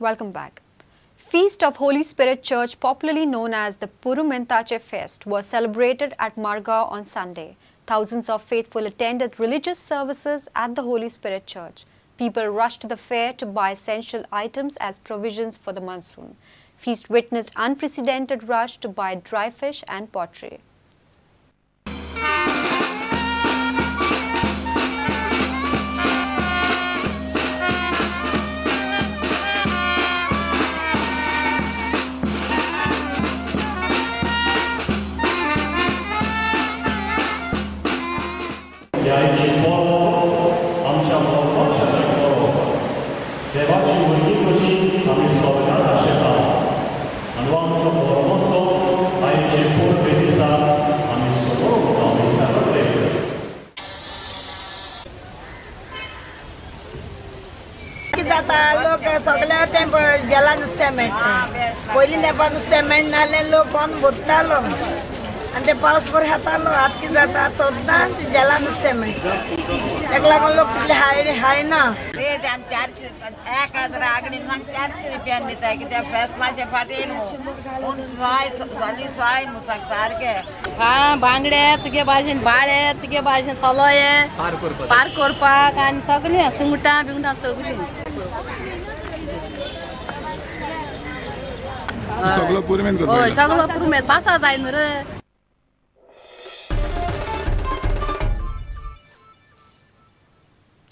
Welcome back. Feast of Holy Spirit Church, popularly known as the Purumentache Fest, was celebrated at Margao on Sunday. Thousands of faithful attended religious services at the Holy Spirit Church. People rushed to the fair to buy essential items as provisions for the monsoon. Feast witnessed unprecedented rush to buy dry fish and pottery. लोक सगळे तें गेला नुस्तें मेळटा, पयलीं तेंपार नुस्तें मेळनासलें, लोक कोण भोगतालो आनी ते पावस भर खातालो. आतां कितें जाता, सदांच जेला नुस्तें मेळटा, ताका लागून लोक तितले हाय खायना. रेट आनी 400 1000 आगडी 400 रुपयान दिता, कित्याक फेस्ताचे फाटीं न्हू सोली सोय न्हू सारके. हा बांगडे तुगे भाशेन, बाळे तुगे भाशेन, सोलोये पार करपाक आनी सगळें सुंगटां बिंगटां सगळीं. सगळो पुरुमेंत करता. हय, सगळो पुरुमेंत पासा जाय न्हू रे.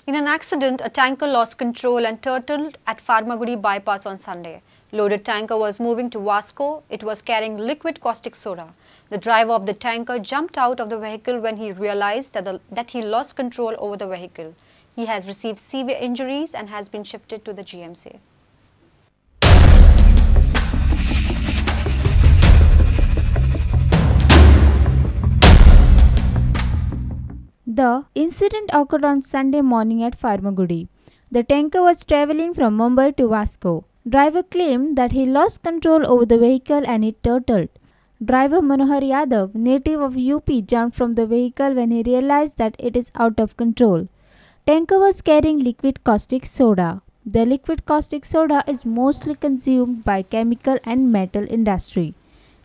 In an accident, a tanker lost control and turtled at Farmagudi bypass on Sunday. Loaded tanker was moving to Vasco. It was carrying liquid caustic soda. The driver of the tanker jumped out of the vehicle when he realized that he lost control over the vehicle. He has received severe injuries and has been shifted to the GMC. The incident occurred on Sunday morning at Farmagudi. The tanker was travelling from Mumbai to Vasco. Driver claimed that he lost control over the vehicle and it turtled. Driver Manohar Yadav, native of UP, jumped from the vehicle when he realized that it is out of control. Tanker was carrying liquid caustic soda. The liquid caustic soda is mostly consumed by chemical and metal industry.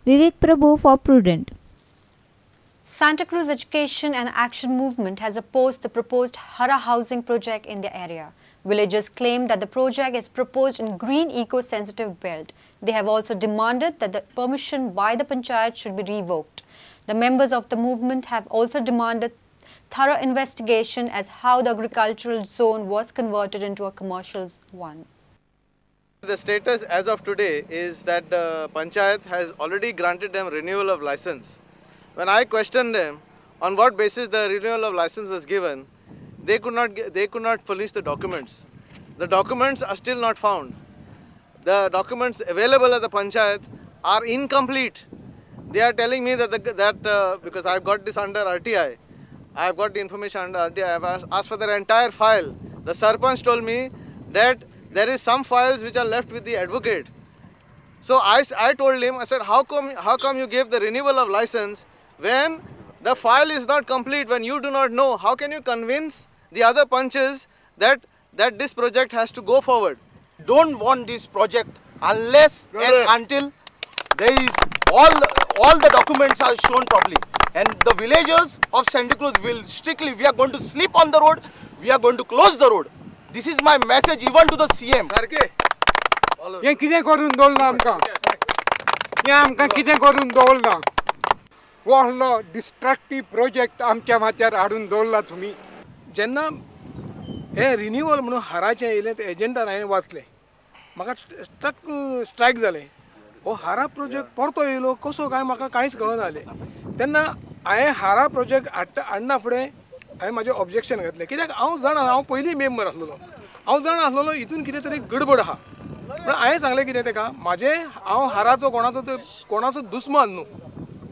Vivek Prabhu for Prudent. Santacruz Education and Action Movement has opposed the proposed Hara housing project in the area. Villagers claim that the project is proposed in green eco-sensitive belt. They have also demanded that the permission by the panchayat should be revoked. The members of the movement have also demanded thorough investigation as how the agricultural zone was converted into a commercial one. The status as of today is that the panchayat has already granted them renewal of license. When I questioned them on what basis the renewal of license was given, they could not furnish the documents. The documents are still not found. The documents available at the panchayat are incomplete. They are telling me that because I've got this under RTI, I've got the information under RTI, I've asked for their entire file. The sarpanch told me that there is some files which are left with the advocate. So I told him, I said, how come you gave the renewal of license when the file is not complete, when you do not know? How can you convince the other punches that this project has to go forward? Don't want this project unless and until there is all the documents are shown properly. And the villagers of Santacruz will strictly, we are going to sleep on the road, we are going to close the road. This is my message even to the CM. हें कितें करून दवरलां आमकां, हें आमकां कितें करून दवरलां? व्हडलो डिस्ट्रक्टीव प्रोजेक्ट आमच्या माथ्यार हाडून दवरला तुमी. जेन्ना हें रिन्युअल म्हणून हाराचें येयलें तें एजंडार हांवें वाचलें, म्हाका स्ट्रायक जालें. हो हारा प्रोजेक्ट परतो येयलो कसो काय म्हाका कांयच कळना जालें. तेन्ना हांवें हारा प्रोजेक्ट हाडना फुडें हांवें म्हाजें ऑब्जेक्शन घातलें, कित्याक हांव जाणा, हांव पयलीं मेंबर आसलेलो, हांव जाणा आसलेलो हितून कितें तरी गडबड आहा. पूण हांवें सांगलें कितें तेका, म्हाजें हांव हाराचो कोणाचो दुस्मान न्हू,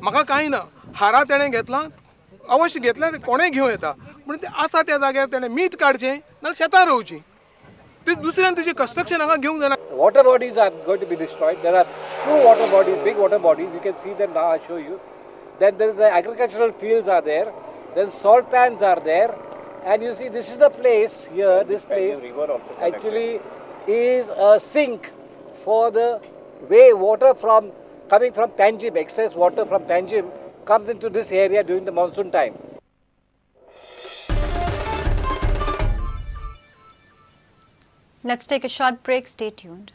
म्हाका कांय ना. हारा तेणें घेतला, अवश्य घेतला, कोणें घेवं येता, पूण तें आसा त्या जाग्यार तेणें मीठ काडचें नाल्यार शेतां रोवचीं, ते दुसऱ्यान तुजें कन्स्ट्रक्शन हांगा घेवंक जायना. Water bodies are going to be destroyed. There are two water bodies, big water bodies. You can see them now, I show you. Then there is the agricultural fields are there. Then salt pans are there. And you see, this is the place here, this place actually is a sink for the way water from coming from Panjim, excess water from Panjim comes into this area during the monsoon time. Let's take a short break. Stay tuned.